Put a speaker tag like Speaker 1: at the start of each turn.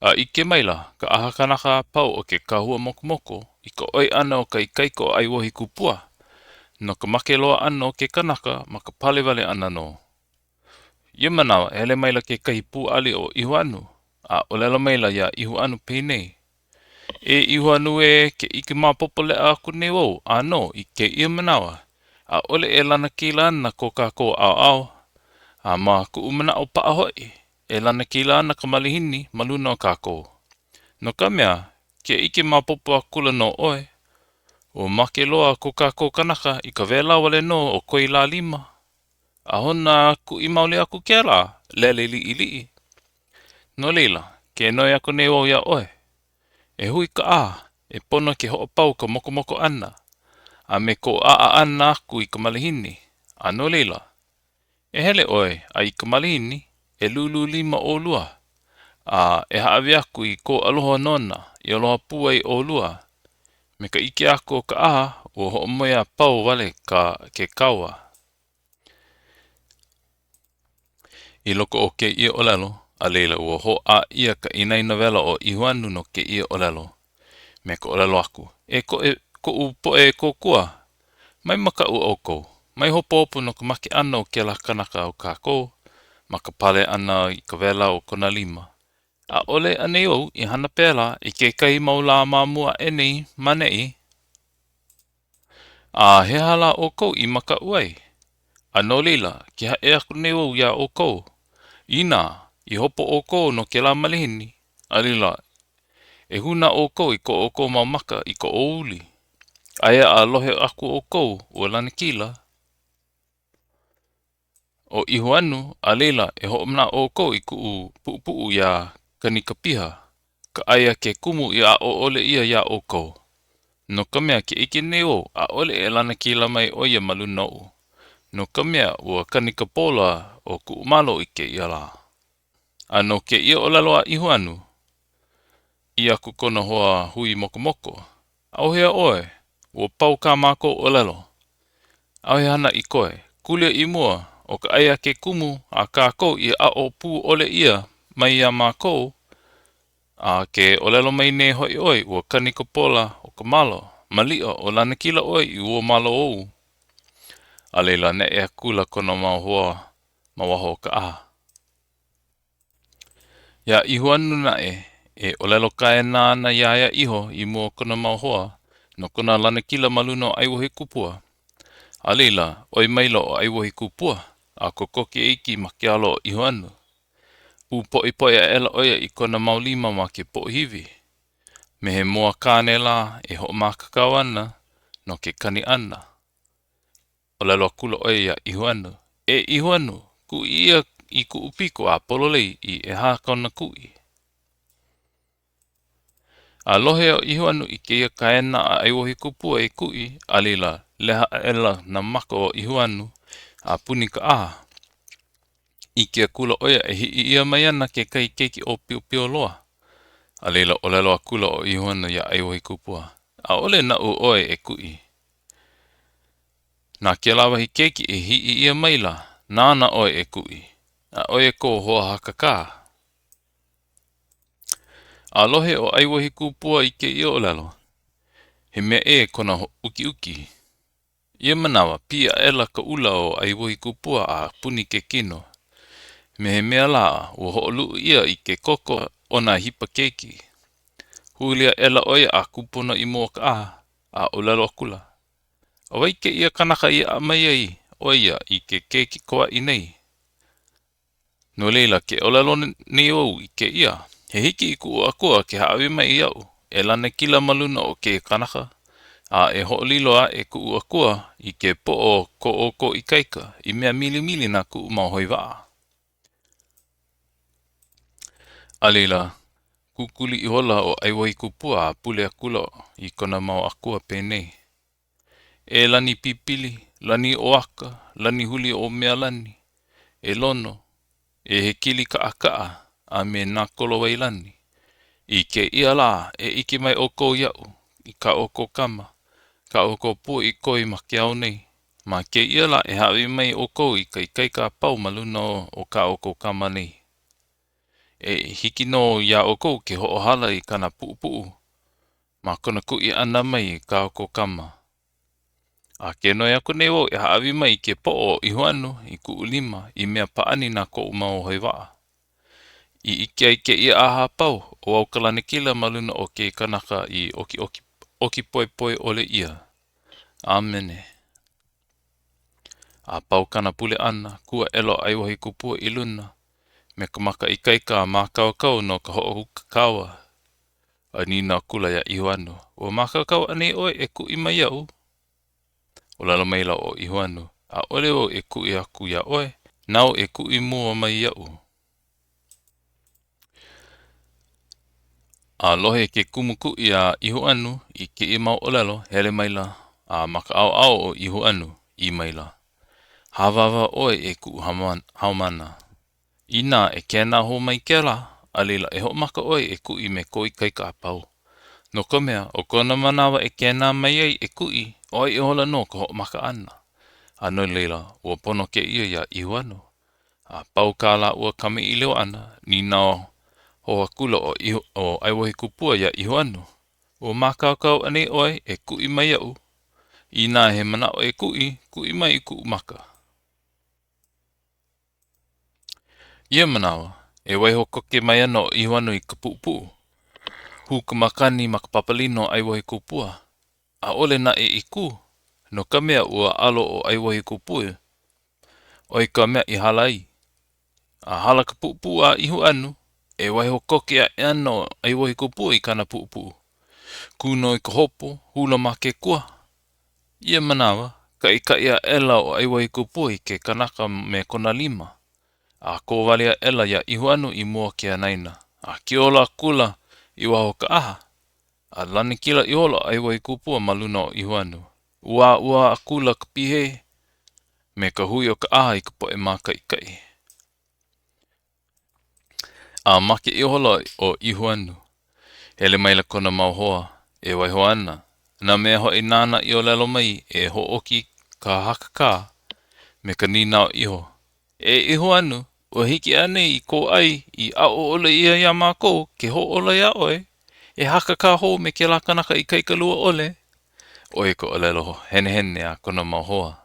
Speaker 1: A ʻike maila ka ʻaha kanaka a pau o ke kahua mokomoko i ka ʻoi ʻana o ka ikaika o ʻAiwohikupua no ka make loa ʻana o ke kanaka ma ka pale wale ʻana nō. Ia manawa, hele maila kekahi pūʻali o ʻIhuanu, a ʻōlelo maila iā ʻIhuanu penei, E ʻIhuanu ē, ke ʻike maopopo leʻa aku nei wau, ʻānō, i kēia manawa, ʻaʻole e lanakila ana ko kākou ʻaoʻao, a ma kuʻu manaʻo paʻa hoʻi, e lanakila ana ka malihini ma luna o kākou. No ka mea, ke ʻike maopopo akula nō ʻoe, ua make loa ko kākou kanaka i ka wela wale nō o koi lā lima. A hona kuʻi maoli aku kēlā lele liʻiliʻi. No laila, ke noi aku nei wau iā ʻoe, e hui ka ʻaha e pono ke hoʻopau ka mokomoko ʻana a me kou ʻaʻa ʻana aku i ka malihini, a no laila, e hele ʻoe a i ka malihini, e lūlū lima ʻolua, a e hāʻawi aku i kou aloha nona i aloha pū ai ʻolua, me ka ʻike aku o ka ʻaha ua hoʻomoe a pau wale ka ke kaua. I loko o kēia ʻōlelo, a laila ua hōʻā ʻia ka inaina wela o ʻIhuanu no kēia ʻōlelo, me ka ʻōlelo aku, E koʻe, koʻu poʻe kōkua, mai makaʻu ʻoukou, mai hopohopo no ka make ʻana o kēlā kanaka o kākou ma ka pale ʻana i ka wela o kona lima. ʻAʻole anei au i hana pēlā i kekahi mau lā ma mua aʻe nei ma neʻi? A he aha lā ʻoukou i makaʻu ai? A no laila, ke haʻi aku nei wau iā ʻoukou, inā i hopo ʻoukou no kēlā malihini, a laila, e hūnā ʻoukou i ko ʻoukou mau maka i ka ʻōuli. Aia a lohe aku ʻoukou ua lanakila ʻo ʻIhuanu, a laila, e hoʻomanaʻo ʻoukou i kuʻu puʻupuʻu iā Kanikapiha, ka ʻai a ke kumu i aʻo ʻole ʻia iā ʻoukou. No ka mea, ke ʻike nei wau, ʻaʻole e lanakila mai ʻo ia ma luna oʻu, no ka mea, ua kani ka pola o kuʻu malo i kēia lā. A no kēia ʻōlelo a ʻIhuanu, ʻī aku kona hoa hui mokomoko, ʻAuhea ʻoe, ua pau kā mākou ʻōlelo. ʻAʻohe hana i koe. Kūlia i mua, ʻo ka ʻai a ke kumu a kākou i aʻo pū ʻole ʻia mai iā mākou, a ke ʻōlelo mai nei hoʻi ʻoe ua kani ka pola o ka malo, maliʻa o lanakila ʻoe i ua malo ou. A laila, neʻe akula kona mau hoa ma waho o ka ʻaha. Iā ʻIhuanu naʻe, e ʻōlelo kaena ana iā ia iho i mua o kona mau hoa no kona lanakila ma luna o ʻAiwohikupua. A laila, ʻoi maila ʻo ʻAiwohikupua, a kokoke iki ma ke alo o ʻIhuanu. ʻUpoʻipoʻi aʻela ʻo ia i kona mau lima ma ke poʻohiwi, me he moa kāne lā e hoʻomākaukau ana no ke kani ʻana. ʻŌlelo akula ʻo ia iā ʻIhuanu, E ʻIhuanu, kuʻi ʻia i kuʻu piko a pololei i ʻehā kona kuʻi. A lohe ʻo ʻIhuanu i kēia kaena a ʻAiwohikupua i kuʻi, a laila, leha aʻela nā maka o ʻIhuanu a puni ka ʻaha. ʻIke akula ʻo ia e hiʻi ʻia mai ana kekahi keiki ʻōpiopio loa. A laila, ʻōlelo akula ʻo ʻIhuanu iā ʻAiwohikupua, ʻAʻole naʻu ʻoe e kuʻi. Na kēlā wahi keiki e hiʻi ʻia maila, nāna ʻoe e kuʻi, a ʻo ia kou hoa hakakā. A lohe ʻo ʻAiwohikupua i kēia ʻōlelo, he mea ʻē kona ukiuki. Ia manawa, piʻi aʻela ka ʻula o ʻAiwohikupua a puni ke kino. Me he mea lā, ua hoʻoluʻu ʻia i ke koko o nā hipa keiki. Huli aʻela ʻo ia a kūpono i mua o ka ʻaha, a ʻōlelo akula, ʻO wai kēia kanaka i aʻa mai ai ʻo ia i ke keiki koaʻi nei? No laila, ke ʻōlelo nei au i kēia, he hiki i kuʻu Akua ke hāʻawi mai iaʻu e lanakila ma luna o kēia kanaka, a e hoʻolilo aʻe kuʻu Akua i ke poʻo o ko ʻoukou ikaika i mea milimili na kuʻu mau hoi waʻa. A laila, kukuli ihola ʻo ʻAiwohikupua a pule akula i kona mau akua penei, E lani pipili, lani ʻoaka, lani huli o Mealani, e Lono, e hekili kaʻakaʻa a me nā kolowai lani. I kēia lā e ʻike mai ʻoukou iaʻu i kā ʻoukou kama, kā ʻoukou pua i koe ma ke ao nei. Ma kēia lā e hāʻawi mai ʻoukou i ka ikaika a pau ma luna o kā ʻoukou kama nei. E hiki nō iā ʻoukou ke hoʻohala i kāna puʻupuʻu ma kona kuʻi ʻana mai i kā ʻoukou kama. A ke noi aku nei wau e hāʻawi mai i ke poʻo o ʻIhuanu i kuʻu lima i mea pāʻani na koʻu mau hoe waʻa. I ʻike ai kēia ʻaha a pau, ʻo wau ka lanakila ma luna o ke kanaka i ʻokiʻoki ʻoki poepoe ʻole ʻia. ʻĀmene. A pau kāna pule ʻana, kū aʻela ʻo ʻAiwohikupua i luna, me ka maka ikaika a mākaukau no ka hoʻouka kaua. A nīnau akula iā ʻIhuanu, Ua mākaukau anei ʻoe e kuʻi mai iaʻu? ʻŌlelo maila ʻo ʻIhuanu, ʻAʻole wau e kuʻi aku iā ʻoe, nāu e kuʻi mua mai iaʻu. A lohe ke kumu kuʻi a ʻIhuanu i kēia mau ʻōlelo, hele maila a ma ka ʻaoʻao o ʻIhuanu, ʻī maila, Hāwāwā ʻoe e kuʻu haumāna. Inā e kēnā hou mai kēlā, a laila e hoʻomaka ʻoe e kuʻi me kou ikaika a pau. No ka mea, ʻo kona manawa e kēnā mai ai e kuʻi, ʻo ia ihola nō ka hoʻomaka ʻana. A no laila, ua pono kēia iā ʻIhuanu. A pau kā lāua kamaʻilio ʻana, nīnau hou akula ʻo ʻo ʻAiwohikupua iā ʻIhuanu, Ua mākaukau anei ʻoe e kuʻi mai iaʻu? Inā he manaʻo e kuʻi, kuʻi mai i kuʻu maka. Ia manawa, e waiho koke mai ana ʻo ʻIhuanu i ka puʻupuʻu. Hū ka makani ma ka papalina o ʻAiwohikupua. ʻAʻole naʻe i kū, no ka mea ua ʻalo ʻo ʻAiwohikupua ʻo ia ka mea i hala ai. A hala ka puʻupuʻu a ʻIhuanu, e waiho koke aʻe ana ʻo ʻAiwohikupua i kāna puʻupuʻu. Kū nō i ka hopo, hula ma ke kua. Ia manawa, kaʻikaʻi aʻela ʻo ʻAiwohikupua i ke kanaka me kona lima, a kō wale aʻela iā ʻIhuanu i mua o ke anaina, a kiola akula i waho o ka ʻaha, a lanakila ihola ʻo ʻAiwohikupua ma luna o ʻIhuanu. ʻUāʻuā akula ka pihei me ka hui o ka ʻaha i ka poʻe mākaʻikaʻi. A make ihola ʻo ʻIhuanu. Hele maila kona mau hoa e waiho ana, nā mea hoʻi nāna i ʻōlelo mai e hōʻoki ka hakakā me ka nīnau iho, E ʻIhuanu, ua hiki anei i kō ʻai i aʻo ʻole ʻia iā mākou ke hōʻola iā ʻoe, e hakakā hou me kēlā kanaka ikaika lua ʻole? ʻO ia ka ʻōlelo henehene a kona mau hoa.